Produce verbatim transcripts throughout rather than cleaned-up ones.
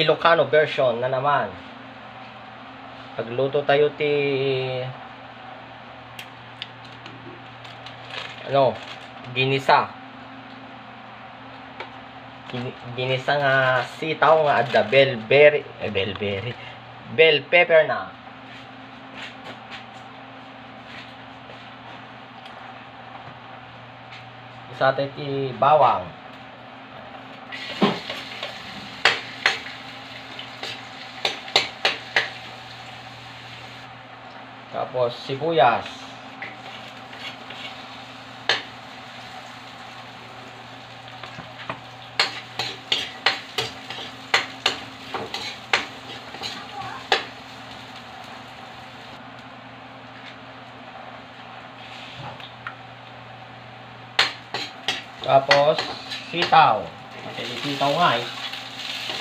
Ilocano version na naman. Pagluto tayo ti, ano, ginisa. Gini-, ginisa nga sitaw nga adda bell berry, eh, bell berry, bell pepper na. Isatay ti bawang. Tapos, sibuyas. Tapos, sitaw. Pati sitaw nga eh.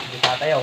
Hindi pa tayo.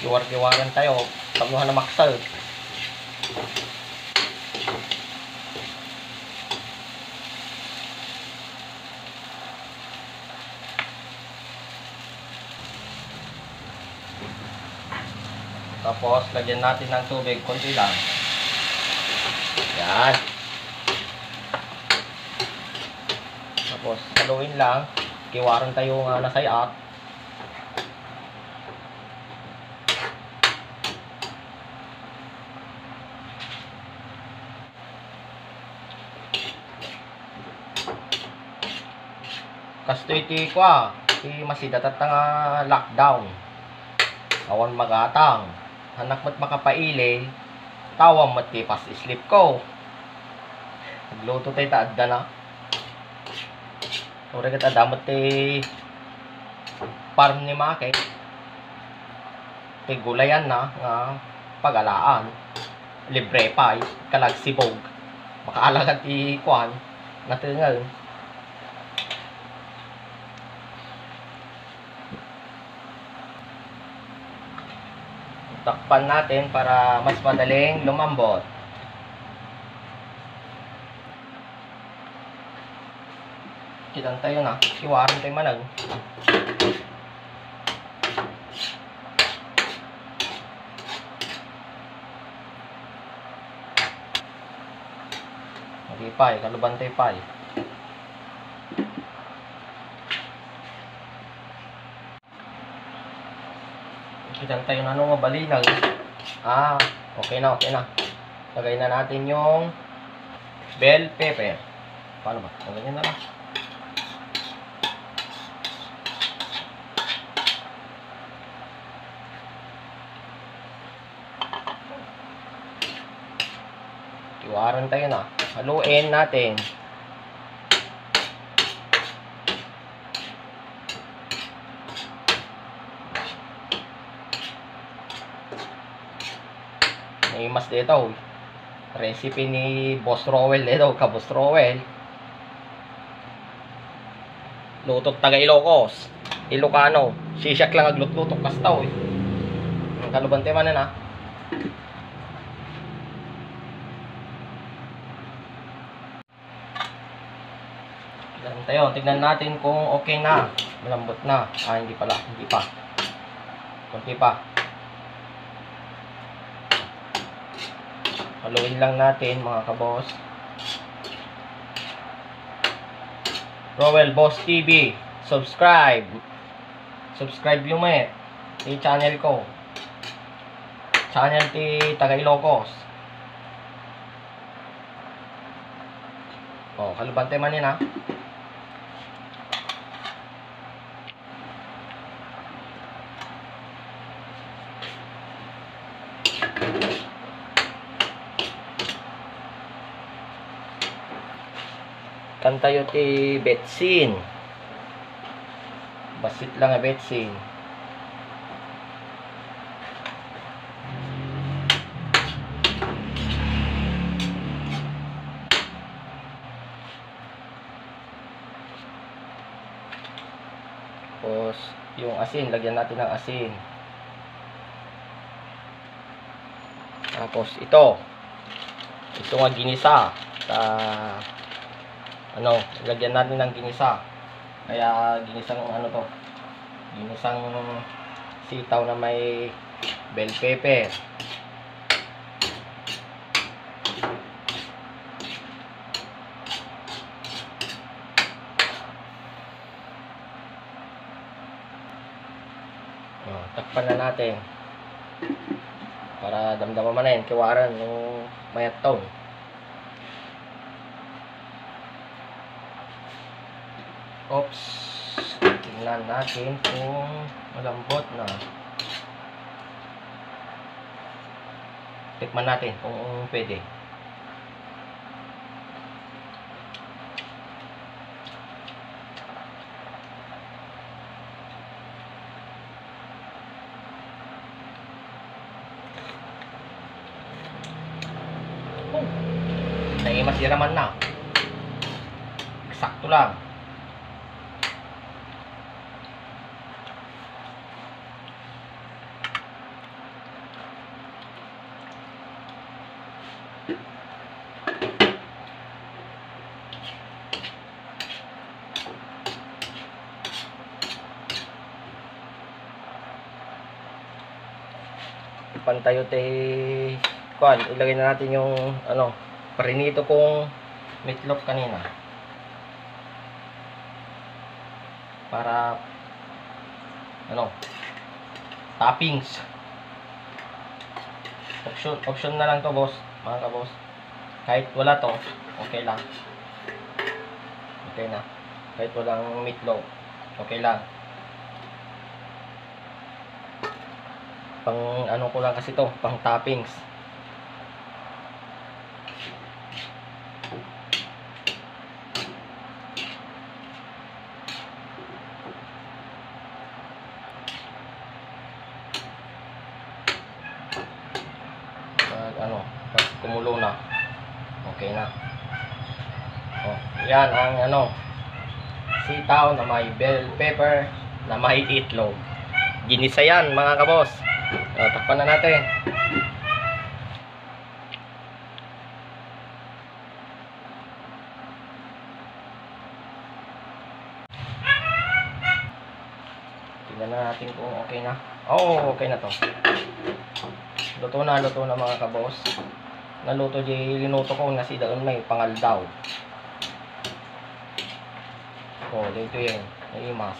Kiwar-kiwaran tayo, tapno na maksaw. Tapos, lagyan natin ng tubig, konti lang. Yan. Tapos, haluin lang. Kiwaran tayo nga nasayat. Kastoy ti kua, ti masida tatta nga lockdown. Awan magatang. Hannak met makapaili, tawam met ti pass slip ko. Nagluto tayo ta adda na. Uray ket adda met ti farm ni Maki. Ti gulayan na nga pagalaan. Libre pay, kalagsibog. Makaalagad ti kuan, natengel. Takpan natin para mas madaling lumambot. Kitan tayo na, iwaran tayo manag. Hindi pa eh, kaluban tayo pa eh. Kitan tayo na nung mabalinag. Ah, okay na, okay na. Lagay na natin yung bell pepper. Paano ba? Lagay na lang. Iwaran tayo na. Haluin natin. May mas dito. Recipe ni Boss Roel dito, ka Boss Roel. Lutot taga Ilocos. Ilocano. Sisiak lang aglutlutok kasta, eh. Ang kaluban tayo man na. Tignan tayo. Tignan natin kung okay na. Malambot na. Ah, hindi pala. Hindi pa. Kunti pa. Haluin lang natin, mga kabos. Roel Boss T V. Subscribe. Subscribe yung met. Yung channel ko. Channel ti taga Ilocos. Oh, kalubante man yun, ha. Kantayo ti betsin. Bassit lang a betsin. Tapos, yung asin, lagyan natin ng asin. Tapos, ito. Ito nga ginisa. Sa, ano, lagyan natin ng ginisa. Kaya, ginisang ano to. Ginisang sitaw na may bell pepper. Oh, takpan na natin para damdaman man na yun, kiwaran yung mayat taon. Oops. Tingnan natin kung malambot na. Tikman natin kung pwede. Oh, naimas ira man na. Eksakto lang. Pantayo ti kuan, ilagay na natin yung ano, prinito kong meatloaf kanina. Para ano, toppings. Option, option na lang to, boss, mga ka-boss. Kahit wala to, okay lang. Okay na. Kahit walang meatloaf, okay lang. Pang ano ko lang kasi to, pang toppings. Pag ano, pag kumulo na, okay na. Oh, yan ang ano, sitaw na may bell pepper na may itlog. Ginisa yan, mga ka-boss. Oh, takpan na natin. Tingnan na natin kung okay na. Oo, okay na to. Luto na, luto na, mga ka-boss. Naluto di linuto ko nga si daon may pangaldaw. Oh, dito yan. Naimas.